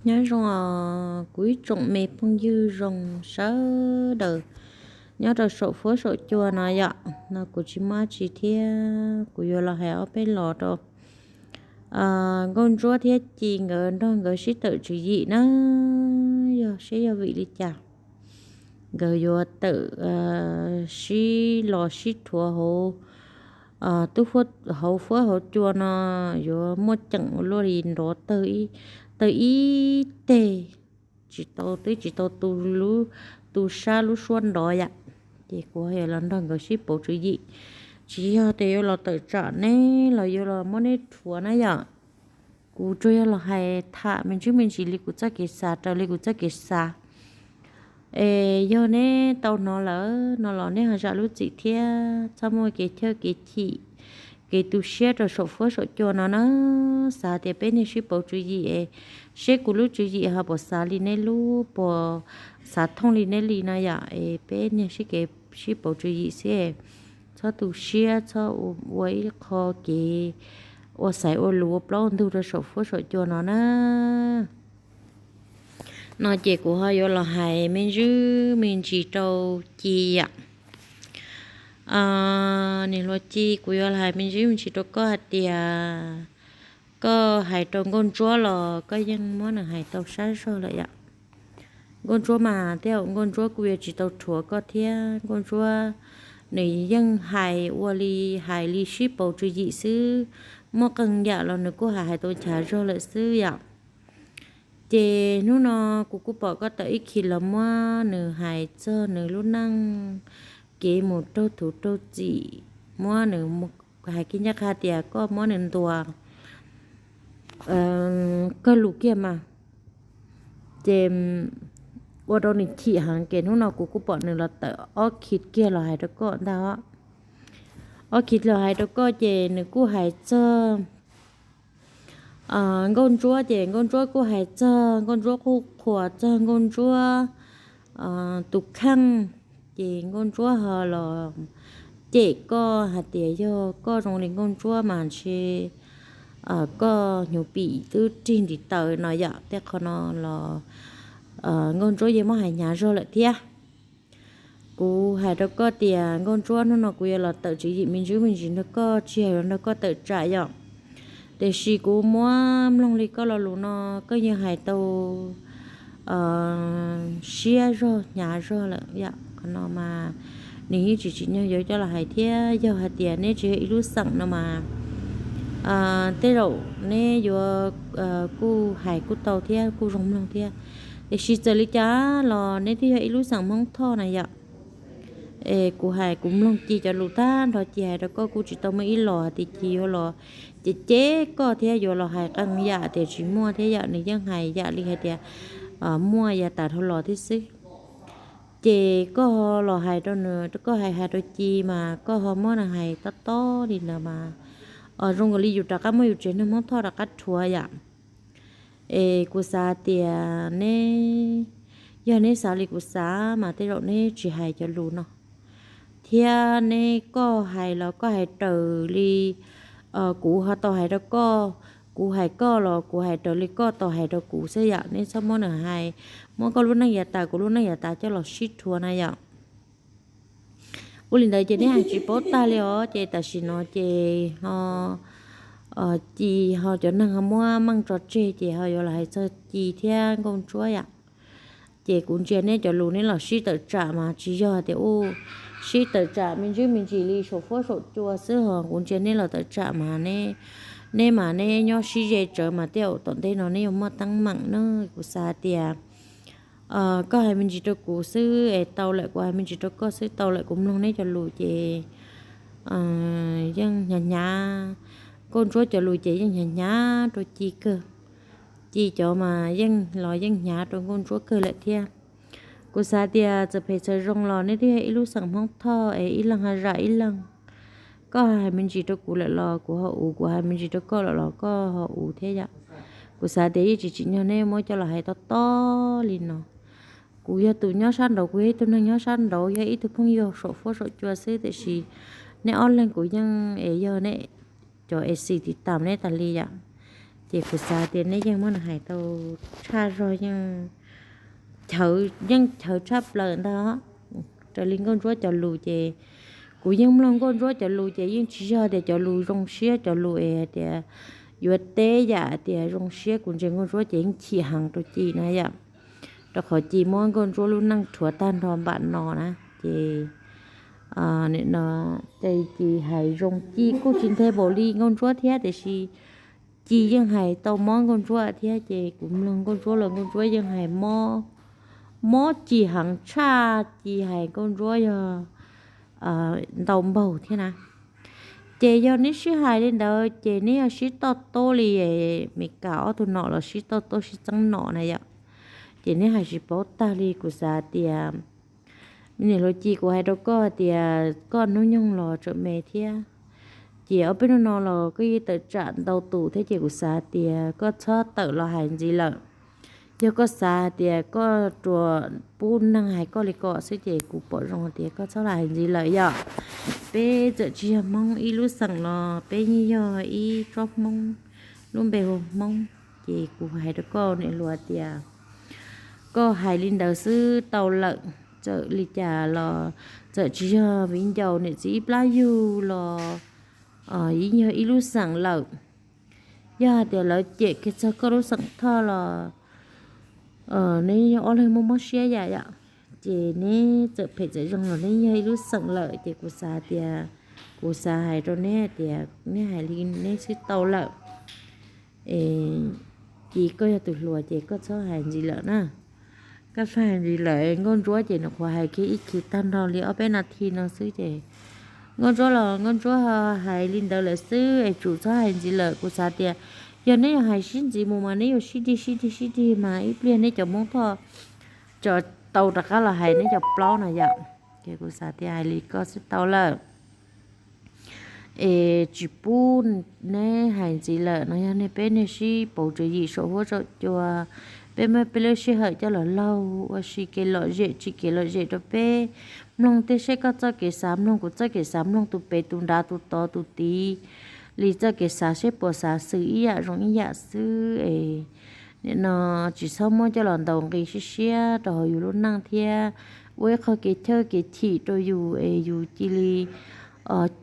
Nyob zoo os kuv ib tsoom me phooj ywg zoo sawv daws nyob rau saum fuab saum cua no yom. No kuv tsis muaj dab tsi thiab kuv yuav los hais ob peb los rau Nkauj Ntsuab thiab Ci nkawd nrog nkawd sib tawm tswv yim na, yog seb yog vim li cas nkawd yuav tawm sib los sib rhuav hauv, tub, hauv fuab hauv cua no, yuav muaj ceem ua luaj li nrov tawg ib teg, tsis tau, twb tsis tau tu sab lub suab nrov yam. Ces kuv yuav los nrog nkawd sib pauv tswv yim, tsis yog tias yuav los tawm tsam neb los yuav los muab neb rhuav na yom. Kuv tsuas yog los hais tham me ntsis me ntsis li kuv txoj kev xav, raws li kuv txoj kev xav. Es yog neb tau hnov lawm no los nej ho zam lub txim thiab txhob muaj kev chawj kev chim, kev tu siab rau saum fuab saum cua no na. Xav tias peb niag sib pauv tswv yim es seb kuv lub tswv yim ho puas xav li neb lub, puas xav thooj li neb li no yom. Es peb niag sib kev sib pauv tswv yim xwb, txhob tu siab, txhob ua ib qho kev ua xaiv ua lus ua plaub ntug rau saum fuab saum cua no na. No ces kuv ho yuav los hais me ntsis me ntsis rau Ci yom. Niam hluas Ci, kuv yuav los hais me ntsis me ntsis rau koj hais tias koj hais rau Nkauj Ntsuab los koj yeej muab nws hais tau sab zog lawm yom. Nkauj Ntsuab mas tej zaum Nkauj Ntsuab kuj yuav tsis tau rhuav koj thiab. Nkauj Ntsuab nws yeej hais ua li, hais li sib pauv tswv yim xwb, muaj qee yam los nws kuj hais hais tau nchav zog lawm xwb yom. Ces hnub no kuv kuj pom koj tawm ib khib los muab nws hais txog nws lub neej, kev mus raug thuv raug txim, muab nws hais kiag ncaj qha tias koj muab nws ntuas kawg lus kiag mas, ces ua rau nws chim heev. Ces hnub no kuv kuj pom nws los tawm ob khib kiag los hais rau koj ntag. Ob khib los hais rau koj ces nws kuj hais txog Nkauj Ntsuab, ces Nkauj Ntsuab kuj hais txog Nkauj Ntsuab, kuj qhuas txog Nkauj Ntsuab tus kheej. Ces Nkauj Ntsuab ho los cem koj hais tias yog koj zoo li Nkauj Ntsuab mas ntshe koj hnyuv pim twb rig ntiv taws no yom. Tej qho no los Nkauj Ntsuab yeej muab hais hnyav zog lawm thiab. Kuv hais rau koj tias Nkauj Ntsuab, hnub no kuv yuav los tawm tswv yim me ntsis me ntsis nrog koj, tsis yog nrog koj tawm tsam yom. Tiam sis kuv muab mloog li koj lo lus no, koj yeej hais tau siab zog hnyav zog lawm yom. Qhov no mas nws yeej tsis tsim nyog yuav coj los hais thiab. Yog hais tias neb tsis yog ib lub xeem no mas tej zaum neb yuav kuj hais kuj tau thiab kuj zoo mloog thiab. Tiam sis txawm li cas los neb twb yog ib lub xeem Hmoob Thoj na yom. Es kuv hais kuv mloog Ci cov lus tag nrho, Ci hais rau koj kuj tsis tau muaj ib los hais tias Ci yuav los cem cem koj thiab yuav los hais qee yam tias tsis muaj thiab yom. Nws yeej hais yam li hais tias muaj yav tas dhau los thiab xwb. Ces koj ho los hais rau nws, koj hais hais rau Ci mas koj ho muab nws hais tob tob li ntawd mas zoo nkaus li yus rov qab muab yus tsev neeg Hmoob Thoj rov qab rhuav yom. Es kuv xav tias neb, yog neb xav li kuv xav mas tej zaum neb tsis hais cov lus no, thiab neb, koj hais los koj hais raws li kuv ho tau hais rau koj, kuv hais koj los kuv hais raws li koj tau hais rau kuv xwb yom. Neb txhob muab nws hais, muab koj lub neej yav tas kuv lub neej yav tas coj los sib rhuav na yom. Ua li ntawd ces neb hais tsis paub tag li os. Ces tam sim no ces ho Ci ho cov neeg ho muab meej tso tseg ces ho yuav los hais txog Ci thiab Nkauj Ntsuab yom. Ces kuv ntsia neb cov lus neb los sib tawm tsam mas tsis yog tias u sib tawm tsam me ntsis me ntsis li saum fuab saum cua xwb ho, kuv ntsia neb los tawm tsam mas neb, neb mas neb nyob sib ze tsawv mas tej zaum tom ntej no neb yuav muaj teeb meem na. Kuv xav tias koj hais me ntsis rau kuv xwb es tau lawm, kuv hais me ntsis rau koj xwb tau lawm. Kuv mloog neb cov lus ces yeej hnyav hnyav, Nkauj Ntsuab cov lus ces yeej hnyav hnyav rau Ci kawg. Ci cov mas yeej los yeej hnyav rau Nkauj Ntsuab kawg lawm thiab. Kuv xav tias txawm phem txawm zoo los neb twb yog ib lub xeem Hmoob Thoj es ib leeg ho zam ib leeg. Koj hais me ntsis rau kuv lawm los kuv ho uv, kuv hais me ntsis rau koj lawm los koj ho uv thiab yom. Kuv xav tias yeej tsis tsim nyog neb muab coj los hais tob tob li no. Kuv yog tus nyob sab nraud, kuv yog ib tug neeg nyob sab nraud, yog ib tug phooj ywg saum fuab saum cua xwb, tiam sis neb ob leeg kuv yeej es yog neb cov es xim tiv tam neb tas li yom. Ces kuv xav tias neb yeej muab nws hais tau tshaj zog, yeej, yeej chawv tshaj plaws ntag. Raws li Nkauj Ntsuab cov lus ces kuv yeej mloog Nkauj Ntsuab cov lus ces yeej tsis yog tias cov lus zoo siab, cov lus es hais tias yuav teb yam tias zoo siab. Kuv ntsia Nkauj Ntsuab ces yeej chim heev rau Ci na yom, rau qhov Ci muab Nkauj Ntsuab lub neej rhuav tag nrho npaum no na. Ces nim no ces Ci hais zoo, Ci kuj tsis nthe npaum li Nkauj Ntsuab thiab, tiam sis Ci yeej hais tau mob Nkauj Ntsuab thiab. Ces kuv mloog Nkauj Ntsuab los Nkauj Ntsuab yeej hais mob, mob Ci heev tshaj. Ci hais Nkauj Ntsuab yog ntau npaug thiab na. Ces yog neb sib hais li ntawd ces neb yog sib toj tub li Meskas ob tug nom los sib toj tub sib txeeb nom na yom. Ces neb hais tsis paub tag li. Kuv xav tias, me niam hluas Ci, kuv hais rau koj tias koj hnub nyoog los tseem me thiab, ces ob peb hnub no los koj yeej tawm tsam ntau tus thiab, ces kuv xav tias koj txhob tawm los hais ntxiv lawm. Yog koj xav tias koj rua pub neeg hais koj li ko xwb ces kuv pom zoo tias koj txhob los hais ntxiv lawm yom. Peb txawm tsis yog Hmoob ib lub xeem los peb yeej yog ib tsob Hmoob, lub npe hu Hmoob. Ces kuv hais rau koj niam hluas tias koj hais li ntawd xwb tau lawm. Txawm li cas los txawm tsis yog viv ncaus niam txiv ib plab yug los yeej yog ib lub xeem lawm. Yog hais tias lawv cem kiag txog koj lub xeem Thoj los neb yog ob leeg muaj mob siab yam yom. Ces neb txawm phem txawm zoo los neb yog ib lub xeem lawm, ces kuv xav tias, kuv xav hais rau neb tias neb hais li neb xwb tau lawm. Ci, koj yog tus hluas ces koj txhob hais ntxiv lawm na. Koj txhob hais ntxiv lawm. Nkauj Ntsuab ces nws qhuav hais kiag ib chim tag nrho li ob peb nas this no xwb ces Nkauj Ntsuab los Nkauj Ntsuab hais li ntawd lawm xwb es tsum txhob hais ntxiv lawm. Kuv xav tias yog neb yuav hais sib ntxiv mus mas neb yuav sib dig sib dig sib dig mas ib pliag neb cov Hmoob Thoj tso tau rov qab los hais neb cov plaub no yom. Ces kuv xav tias hais li koj xwb tau lawm. Es tsis pub neb hais ntxiv lawm no. Yog nej peb niag sib pauv tswv yim saum huab saum cua, peb muab peb lub sij hawm coj los laug ua si kev lom zem tsim kev lom zem rau peb mloog tej, seb koj txoj kev xav mloog, kuv txoj kev xav mloog, tus pem tus nrad tus tod tus tid li txoj kev xav seb puas xav xws ib yam zoo ib yam xwb es nim no tsis txhob muab coj los ntaus nqi siab siab rau hauv yus lub neej thiab ua ib qho kev chawj kev chim rau yus es yus cia li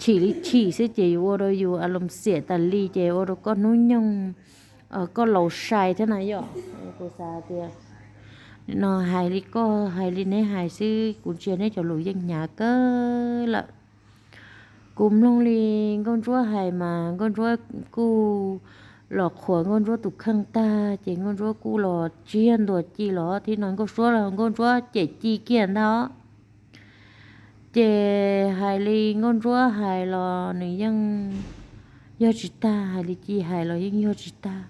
chim li chim xwb ces yus ua rau yus a loos xiam tas li ces ua rau koj hnub nyoog koj laus sai thiab na yom. Kuv xav tias nim no hais li koj hais li neb hais xwb, kuv ntsia neb cov lus yeej hnyav kawg lawm. Kuv mloog li Nkauj Ntsuab hais mas Nkauj Ntsuab kuj los qhuas Nkauj Ntsuab tus kheej tag ces Nkauj Ntsuab kuj los tsis yog ntuas Ci los thiab no, Nkauj Ntsuab los Nkauj Ntsuab cem Ci kiag ntag. Ces hais li Nkauj Ntsuab hais los nws yeej yog tsis tag, hais li Ci hais los yeej yog tsis tag.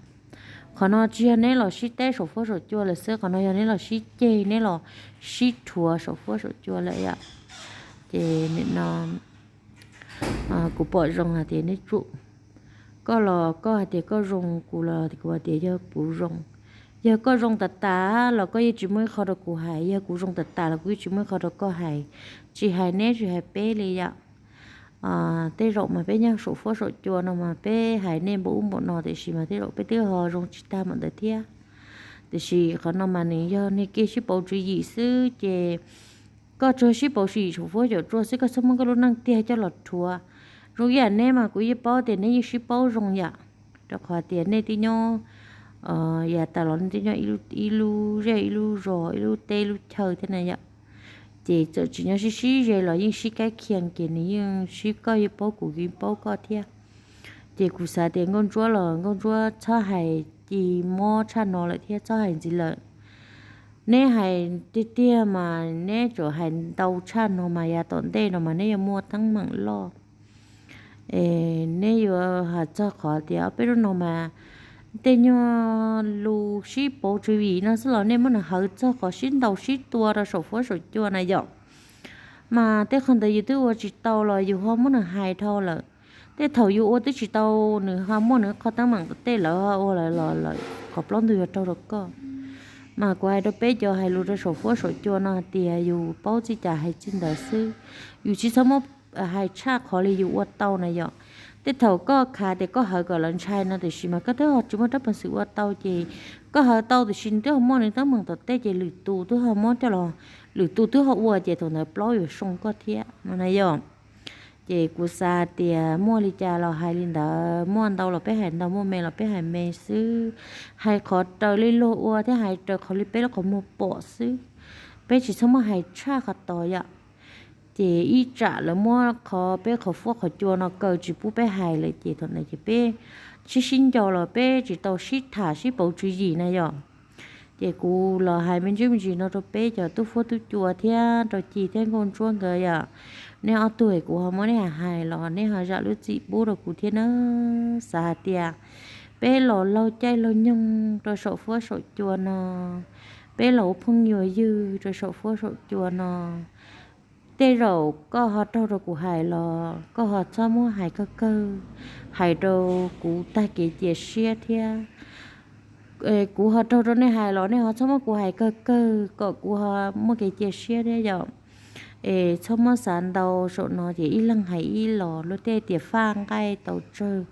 Qhov no tsis yog neb los sib teb saum huab saum cua lawm xwb, qhov no yog neb los sib ceg, neb los sib rhuav saum huab saum cua lawm yom. Ces nim no kuv pom zoo hais tias neb tsum, koj los koj hais tias koj zoo, kuv los kuv hais tias yog kuv zoo. Yog koj zoo tas tas los koj yeej tsis muaj ib qho rau kuv hais, yog kuv zoo tas tas los kuv yeej tsis muaj ib qho rau koj hais. Tsis hais neb tsis hais peb li yom. Tej zaum mas peb nyob saum huab saum cua no mas peb hais nej npaum ub npaum no tiam sis mas tej zaum peb twb ho zoo tsis tag npaum ntawd thiab. Tiam sis qhov no mas nws yog niag kev sib pauv tswv yim xwb ces koj tsuas sib pauv tswv yim saum huab saum cua xwb, koj txhob muab koj lub neej tiag coj los rhuav. Zoo ib yam neb mas kuv yeej paub tias neb yeej sib paub zoo yam, rau qhov tias nej twb nyob yav tas los nej twb nyob ib lub zej ib lub zos ib lub teb ib lub chaw thiab na yom. Ces txawm tsis nyob sib sib ze los yeej sib kaib khias ces nws yeej sib, koj yeej paub kuv, kuv yeej paub koj thiab. Ces kuv xav tias Nkauj Ntsuab los Nkauj Ntsuab txhob hais Ci mob tshaj no lawm thiab txhob hais ntxiv lawm. Neb hais tiag tiag mas neb tsuas hais ntau tshaj no mas yav tom ntej no mas neb yuav muaj teeb meem loj. Neb yuav hais txog qhov tias ob peb hnub no mas tej nyuag lus sib pauv tswv yim no xwb los nej muab nws hawv txog qhov sib ntaus sib tua rau saum huab saum cua na yom. Mas tej qhov ntawd yus twb ua tsis tau los yus ho muab nws hais dhau lawm. Tej thaum yus ua twb tsis tau, nws ho muaj nws qhov teeb meem tom tej lawv ho ua lawm los lawm qhov plaub ntug yuav raug rau koj. Mas kuv hais rau peb cov hais lus rau saum huab saum cua no hais tias yus paub txij cas hais txij ntawd xwb. Yus tsis txhob muab hais tshaj qhov li yus ua tau na yom. Tej thaum koj khav tias koj hawv kom lawv ntshai no tiam sis mas koj twb ho tsis muaj rab peev xwm ua tau ces koj hawv tau tiam sis nws twb ho muaj nws teeb meem tom tej ces lwm tus twb ho muab coj los, lwm tus twb ho ua ces thaum ntawd plaub yuav soo koj thiab no na yom. Ces kuv xav tias muaj li cas los hais li ntawd, muaj ntau los peb hais ntau, muaj me los peb hais me xwb. Hais qhov raws li luag ua thiab hais raws qhov li peb lub qhov muag pom xwb. Peb tsis txhob muab hais tshaj qhov tod yom. Ces ib tsam lawv muab qhov peb qhov fuab qhov cua no kaw tsis pub peb hais lawm ces thaum ntawd ces peb sib sib nco los peb tsis tau sib tham sib pauv tswv yim na yom. Ces kuv los hais me ntsis me ntsis no rau peb cov tub fuab tub cua thiab rau Ci thiab Nkauj Ntsuab nkawd yom. Nej ob tug es kuv ho muab nej hais los nej ho zam lub txim pub rau kuv thiab na. Xav hais tias peb los laug caij laug nyoog rau saum fuab saum cua no, peb los ua phooj ywg rau saum fuab saum cua no, tej zaum koj ho raug rau kuv hais los koj ho txhob muab hais kawg kawg, hais rau kuv tag kev cia siab thiab. Kuv ho raug rau nej hais los nej ho txhob muab kuv hais kawg kawg kom kuv ho muaj kev cia siab thiab yom. Es txhob muab xav ntau, saum no ces ib leeg hais ib los, luag tej tias faj nqaij tau tsawg,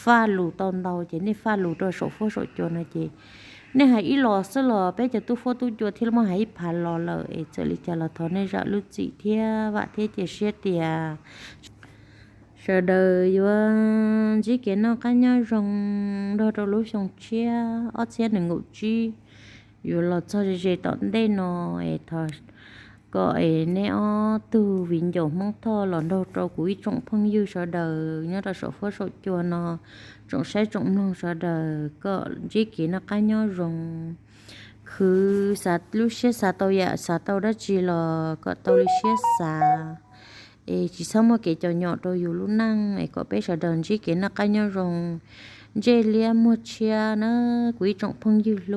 faj lus tau ntau ces nej faj lus rau saum fuab saum cua no ces nej hais ib los xwb los peb cov tub fuab tub cua thiaj li muaj hais ib phav los lawm es txawm li cas los thov nej zam lub txim thiab vam thiab cia siab tias sawv daws yuav ntsib kev noj qab nyob zoo nrog rau lub xyoo tshiab ob txhiab nees nkaum tsib yuav los txog ze ze tom ntej no es thov kom es nej ob tug viv ncaus Hmoob Thoj los nrog rau kuv ib tsoom phooj ywg sawv daws nyob rau saum fuab saum cua no, tsoom saib tsoom mloog sawv daws kom ntsib kev noj qab nyob zoo. Khwv xav lub siab xav tau yam xav tau dab tsi los kom tau li siab xav, es tsis txhob muaj kev cov nyom rau yus lub neej es kom peb sawv daws ntsib kev noj qab nyob zoo, ntsej liab muag tshiab na kuv ib tsoom phooj ywg hlub.